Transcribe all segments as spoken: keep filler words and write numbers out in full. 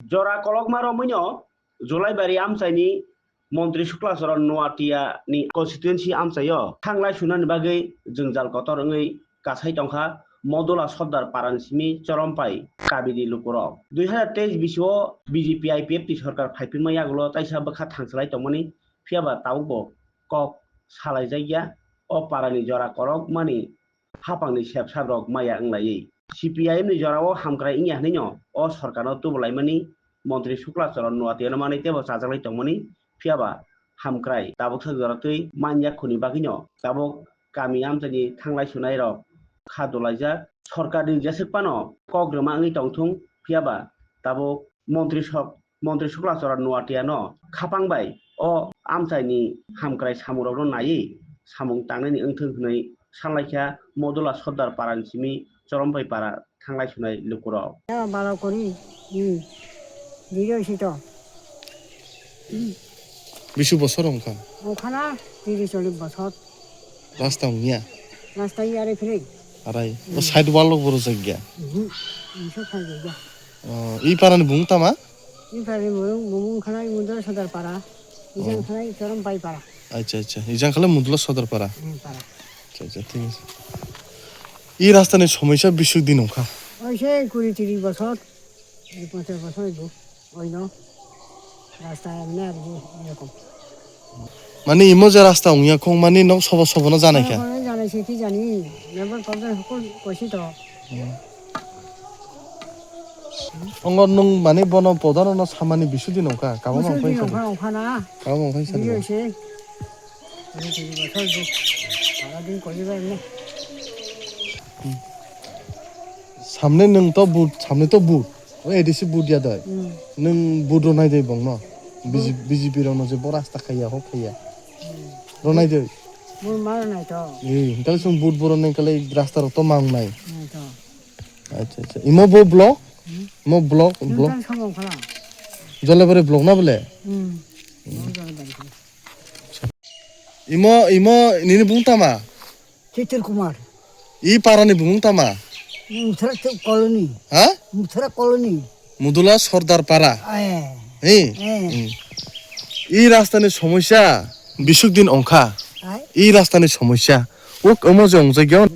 Jora kolokma romwino Jolaibari amchaini Montri Sukla Charan Noatia ni constituency amchaio thanglai sunani bagwi jwngjal kotor wngwi kasai tongkha Modula Sordar parani simi Chorompai Kabidi lukurok. Dui hazar teis bisio B J P I P F T sorkar phaipirma yagulo taisa bwkha thangsalai tongmani, phiyaba tabukbo kok salaijakya. O parani jora korokmani hapangni sepsabrok maya wnglaiwi C P I M ni jorao hamkrai wngya hwnwino o sorkarno tubulaimani Montri Sukla Charan Noatiano manwi teibo chajaklai tongmani, phiyaba hamkrai tabuksa jora twi manya khuni bagwino tabuk kami amchaini thanglai sunairok kha dolaijak. Sorkarni jeswk phano kok rwma wngwi tongthung, phiyaba tabuk Montri Sok Montri Sukla Charan Noatiano khapang bai o amchaini hamkrai samungno naiwi samung tangnani wngthung hwnwi sanlaikha Modula Sordar parani simi Chorompai para thanglai sunai lukurok. Ya, balo kori. Hmm. Diri sito. Bisu bosor wngkha? Wngkhana tiri choli bosor. Rasta wngya? Rasta yari phiri. Arai. O side wall rok boro jakya? Mhm. Iso khajakya. Oh, i parani bung tama? I parani bung, bung wngkhana i Mudra Sordar para. Ijang khana i Chorompai para. Acha, acha. Ijang khala Mudra Sordar para. Hmm, para. Acha, acha, thik ase. I rasta ni somosya bisuk din wngkha? Oise kuri tiri bosor. Ei ponchas bosor oibo, oino rasta emne ar ki erokom. Mane imo je rasta wngya khong mane nok sobo sobo no janai kha. Sobo no janai se ki jani, member problem hokol koisi to. Ongo nung mane bono podano no samani bisudi nongkha, kabo Bisudi mongkha nongkha, nongkha na. Kabo mongkha Bini sani. Oise. Samne nwng to vote, samne to vote. O A D C vote ya dai. Hmm. Nwng vote rw nai dai bongno. B J P, B J P rokno je bo rasta khaiya, hok khaiya. Hmm. Rw nai dai. Vote ma rw nai to. Ee, hinkhe chwng vote bo rw nai khe rasta rok to ma wngnai. Nai to. Acha, acha. Imo bo block? Hmm. Imo block, Nwng block? Tang samung khala. Jolabari block na bole? Hmm. Hmm. Jolabari khala. Imo, imo nini bung tama? Chitir Kumar. I para ni bung tama? Muthra colony. Ha? Muthra colony. Mudula Sordar para. Eh. Hi? Eh. Hmm. I rasta ni somosya bisuk din ongkha. Ai? I rasta ni somosya. Uk omo je ongjagyo.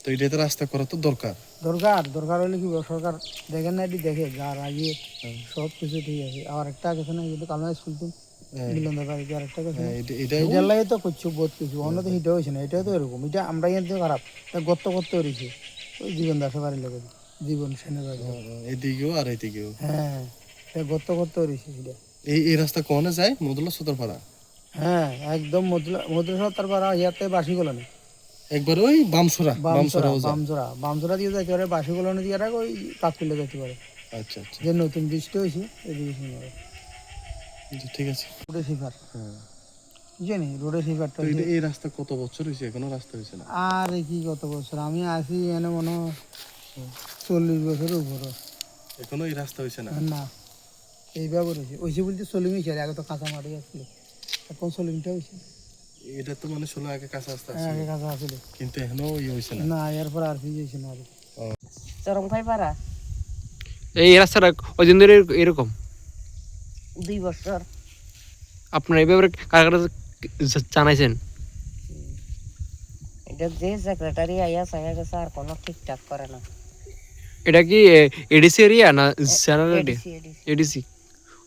Twi de rasta kora to dorkar. দরকার, দরকার হলে কি বলবো, সরকার দেখেন না, এটি দেখে, যার আগে সব কিছু ঠিক আছে। আর একটা গেছে না, কিন্তু কালনা স্কুল তো হ্যাঁ। মিলন দরকার, আর একটা গেছে না। হ্যাঁ, এটা, এটাই এটা লাগে তো করছো বহুত কিছু, অন্য তো এটা হয়েছে না, এটা তো এরকম, এটা আমরা এখান থেকে খারাপ, এটা গর্ত গর্ত রয়েছে, ওই জীবন দাসে বাড়ি লাগে, জীবন সেনের বাড়ি লাগে। হ্যাঁ, হ্যাঁ, এদিকেও আর এদিকেও। হ্যাঁ, এটা গর্ত গর্ত রয়েছে এটা। এই, এই রাস্তা কোনে যায়? মদুলা সদরপাড়া? হ্যাঁ, একদম মদুলা, মদুলা সদরপাড়া ইয়াতে বাসি কলোনি। একবার ওই বামসরা, বামসরা, বামসরা ওজা। বামসরা, বামসরা দিয়ে যাইতে পারে, বাসি কলোনি দিয়ে রাখো, ওই কাকুলে যাইতে পারে। আচ্ছা, আচ্ছা। যে নতুন বৃষ্টি হয়েছে, এই বৃষ্টি নিয়ে। আচ্ছা, ঠিক আছে। রোডে শিফার। হ্যাঁ। বুঝলি? রোডে শিফারটা তো এটা, হচ্ছে এই রাস্তা কত বছর হয়েছে, এখনো রাস্তা হয়েছে না? আরে কি কত বছর? আমি আসি এনে মনে হয় চল্লিশ বছরের উপরে। এখনো এই রাস্তা হয়েছে না? না। এইভাবে রয়েছে। ওইসে বলতে সলিং হয়েছে, আগে তো কাঁচা মাটি আসছিল। এখন সলিংটা হয়েছে। এটা তো মানে ষোলো আগে কাঁচা রাস্তা হ্যাঁ, আসছিল। আগে কাঁচা আসছিল। কিন্তু এখনো ইয়ে হয়েছে না। না, এরপর আর কি হয়েছে না আর। ও। চরমখাই পাড়া। এই রাস্তাটা ওই দিন ধরে এরকম? দুই বছর। আপনারা এই ব্যাপারে কার কাছে জা-, জানাইছেন? এটা যে সেক্রেটারি আইয়া চাইয়া গেছে, আর কোনো ঠিকঠাক করে না। এটা কি, এ, এডিসি এরিয়া না এ, general area? ADC, ADC. ADC.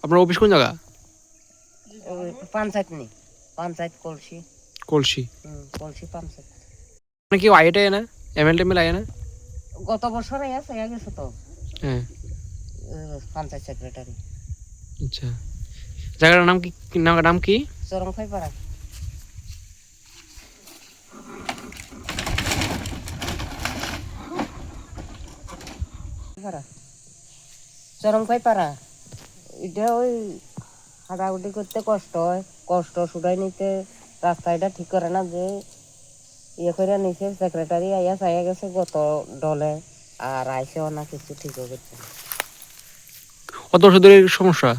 আপনার অফিস কোন জায়গা? ওই পঞ্চায়েত নেই, পঞ্চায়েত কলসি। কলসি? হুম, কলসি পঞ্চায়েত। মানে কেউ আইএটা না? এমএলএ টেমএলএ আয় না? গত বছর আইয়া চাইয়া গেছে তো। হ্যাঁ। এ, পঞ্চায়েত সেক্রেটারি। আচ্ছা। জায়গাটার নাম কি, কি নাম, নাম কি? চরমখাই পাড়া। পাড়া। চরমখাই পাড়া। এটা ওই হাঁটাহুটি করতে কষ্ট হয়, কষ্ট শুধাই নিতে রাস্তা এটা ঠিক করে না, যে ইয়ে করে নিছে, সেক্রেটারি আইয়া চাইয়া গেছে গত ডলে, আর আইসেও না, কিছু ঠিক করছে না। কত বছর ধরে এই সমস্যা?